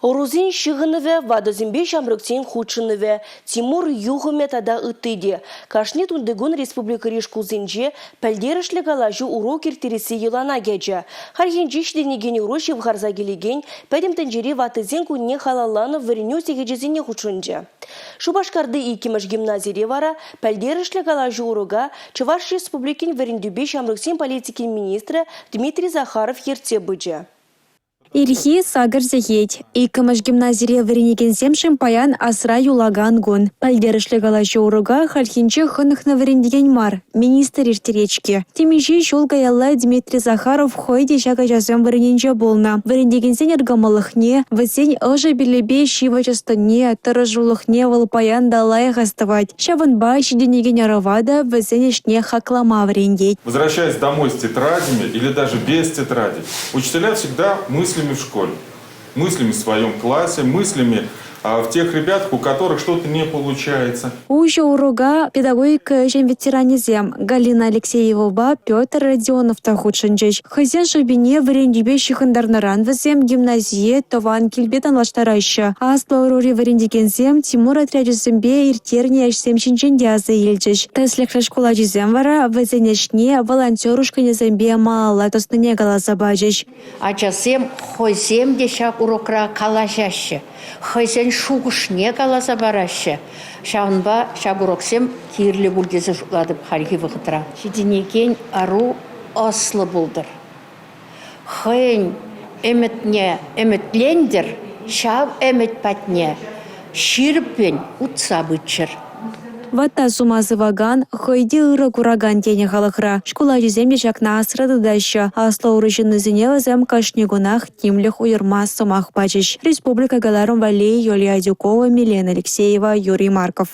Ӑрусен ҫыхӑнӑвӗ, ватӑсемпе ҫамрӑксен хутшӑнӑвӗ, Тимур юхӑмӗ тата ытти те. Кашни тунтикун республикӑри шкулсенче пӗлтерӗшлӗ калаҫу урок ирттересси йӑлана кӗчӗ. Хальхинче ҫитӗнекен ӑру ҫывхарса килекен Пӗтӗм тӗнчери ваттисен кунне халалланӑ вӗренӳ сехечӗсене хутшӑнчӗ. Шупашкарти иккӗмӗш гимназире вара пӗлтерӗшлӗ калаҫу урока Чӑваш Республикин вӗрентӳпе ҫамрӑксен политикин министрӗ Дмитрий Захаров ертсе пычӗ. Ирхи 8 сехет. Иккӗмӗш гимназире вӗренекенсемшӗн паян асра юлакан кун. Пӗлтерӗшлӗ калаҫу урока хальхинче хӑнӑхнӑ вӗрентекен мар, министр ирттерет-ҫке. Темиҫе ҫул каялла Дмитрий Захаров хӑй те ҫак ачасем вырӑнӗнче пулнӑ. Вӗрентекенсен ыркӑмӑллӑхне, вӗсен ӑшӑ пилӗпе ҫивӗч ӑс-тӑнне, тӑрӑшулӑхне вӑл паян та лайӑх астӑвать. Ҫавӑнпа ҫитӗнекен ӑрӑва та вӗсен ӗҫне хаклама вӗрентет. Возвращаясь домой с тетрадями или даже без тетрадей, Учителя всегда мыслями в школе, мыслями в своем классе, мыслями в тех ребятах, у которых что-то не получается. Уҫӑ урока педагогика ӗҫӗн ветеранӗсем Галина Алексеевӑпа Петр Родионов та хутшӑнчӗҫ. Хӑйсен шӑпине вӗрентӳпе ҫыхӑнтарнӑран вӗсем гимназие тӑван килпе танлаштараҫҫӗ. Аслӑ ӑрури вӗрентекенсем Тимур отрячӗсемпе ирттернӗ ӗҫсем ҫинчен те аса илчӗҫ. Тӗслӗхлӗ шкул ачисем вара вӗсен ӗҫне волонтер ушкӑнӗсемпе малалла тӑснине каласа пачӗҫ. Ачасем хӑйсем те ҫак урокра калаҫаҫҫӗ, хӑйсен шухӑшне каласа параҫҫӗ. Ҫавӑнпа ҫак уроксем кирлӗ пуль тесе шутлатӑп хальхи вӑхӑтра. Ҫитӗнекен ӑру ӑслӑ пултӑр, хӑйӗн ӗмӗтне ӗмӗтлентӗр, ҫав ӗмӗт патне ҫирӗппӗн утса пыччӑр. Ватта сума сӑвакан, хӑй те ырӑ куракан тенӗ халӑхра. Шкул ачисем те ҫакна асра тытаҫҫӗ. Аслӑ ӑру ҫыннисене вӗсем кашни кунах тимлӗх уйӑрма сӑмах пачӗҫ. Республика кӑларӑм валли Юлия Адюкова, Милена Алексеева, Юрий Марков.